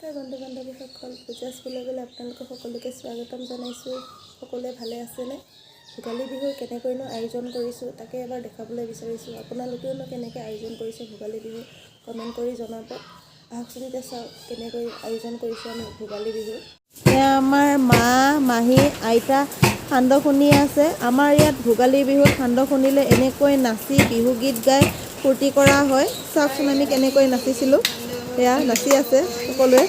নমস্কাৰ বন্ধু বান্ধৱীসকল, পূজাছ ব্লগলৈ আপোনালোকক সকলোকে স্বাগতম জনাইছোঁ। সকলোৱে ভালে আছেনে? ভোগালী বিহুৰ কেনেকৈনো আয়োজন কৰিছোঁ, তাকে এবাৰ দেখাবলৈ বিচাৰিছোঁ। আপোনালোকেওনো কেনেকৈ আয়োজন কৰিছে ভোগালী বিহু, কমেণ্ট কৰি জনাব। আহকচোন এতিয়া চাওক কেনেকৈ আয়োজন কৰিছোঁ আমি ভোগালী বিহু। এয়া আমাৰ মা, মাহী, আইতা সান্দহ খুন্দি আছে। আমাৰ ইয়াত ভোগালী বিহুত সান্দহ খুন্দিলে এনেকৈ নাচি বিহু গীত গাই ফূৰ্তি কৰা হয়। চাওকচোন আমি কেনেকৈ নাচিছিলোঁ। এয়া নাচি আছে সকলোৱে।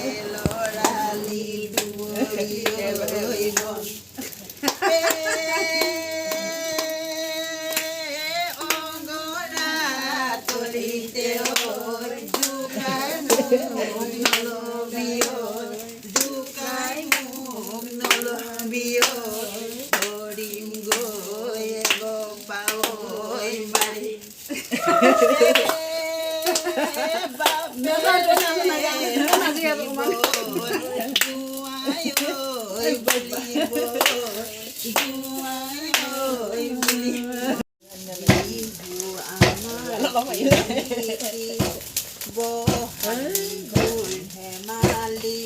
ধেমালি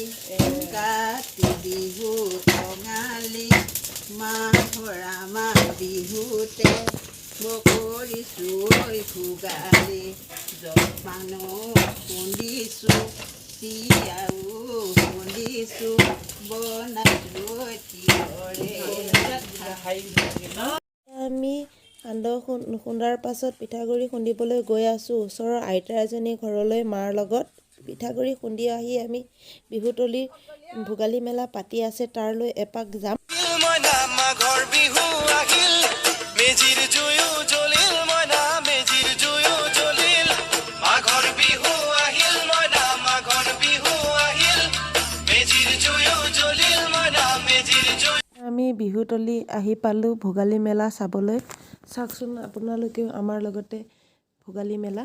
কাতি বিহু কঙালী, মাহৰ আমাৰ বিহুতে কৰিছো ঐ ভোগালী। জলপানো খুন্দিছো, চিৰাও খুন্দিছো, বনাইছো তিলৰে। আমি সান্দহ খুন্দাৰ পাছত পিঠাগুড়ি খুন্দিবলৈ গৈ আছোঁ ওচৰৰ আইতা এজনীৰ ঘৰলৈ মাৰ লগত। পিঠাগুড়ি খুন্দি আহি আমি বিহুতলীৰ ভোগালী মেলা পাতি আছে, তাৰলৈ এপাক যাম। মইনা, মাঘৰ বিহু আহিল, মেজিৰ জুয়ো জ্বলিল। মইনা, মেজিৰ জুয়ো জ্বলিল। মাঘৰ বিহু আহিল, মইনা, মাঘৰ বিহু আহিল, মেজিৰ জুয়ো জ্বলিল। মইনা, মেজিৰ জুই। আমি বিহুতলী আহি পালোঁ ভোগালী মেলা চাবলৈ। চাওকচোন আপোনালোকেও আমাৰ লগতে ভোগালী মেলা।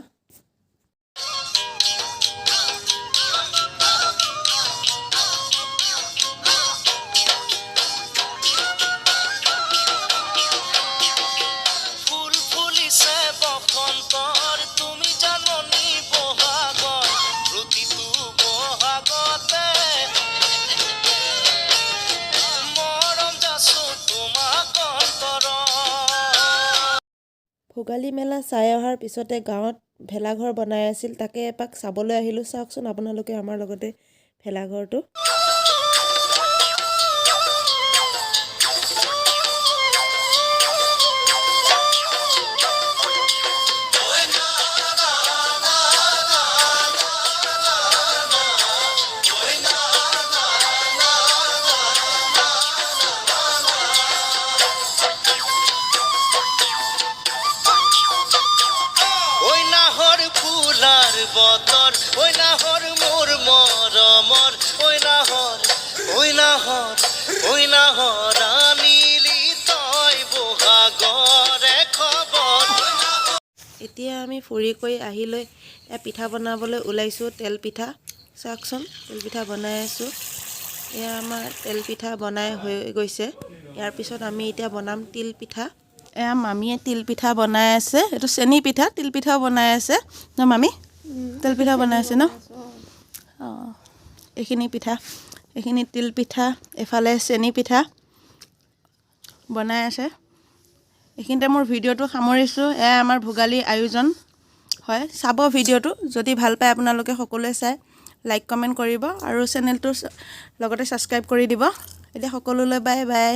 ফুল ফুলিছে বসন্তৰ, তুমি জাননী বহাগৰ, প্ৰতিটো বহাগতে মৰম যাচো তোমাক অন্তৰত। ভোগালী মেলা চাই অহাৰ পিছতে গাঁৱত ভেলাঘৰ বনাই আছিল, তাকে এপাক চাবলৈ আহিলোঁ। চাওকচোন আপোনালোকে আমাৰ লগতে ভেলাঘৰটো। ঐ নাহৰ ফুলাৰ বতৰ, ঐ নাহৰ মোৰ মৰমৰ, ঐ নাহৰ, ঐ নাহৰ, ঐ নাহৰ আনিলি তই বহাগৰে খবৰ। এতিয়া আমি ফুৰি কৰি আহি লৈ এয়া পিঠা বনাবলৈ ওলাইছোঁ, তেল পিঠা। চাওকচোন, তেল পিঠা বনাই আছোঁ। এয়া আমাৰ তেল পিঠা বনাই হৈ গৈছে। ইয়াৰ পিছত আমি এতিয়া বনাম তিল পিঠা। এয়া মামীয়ে তিল পিঠা বনাই আছে। এইটো চেনি পিঠা, তিল পিঠাও বনাই আছে ন মামী? তেল পিঠা বনাই আছে ন? অঁ, এইখিনি পিঠা, এইখিনি তিল পিঠা, এইফালে চেনি পিঠা বনাই আছে। এইখিনিতে মোৰ ভিডিঅ'টো সামৰিছোঁ। এয়া আমাৰ ভোগালীৰ আয়োজন হয়। চাব ভিডিঅ'টো, যদি ভাল পায় আপোনালোকে সকলোৱে চাই লাইক, কমেণ্ট কৰিব আৰু চেনেলটো লগতে ছাবস্ক্ৰাইব কৰি দিব। এতিয়া সকলোলৈ বাই বাই।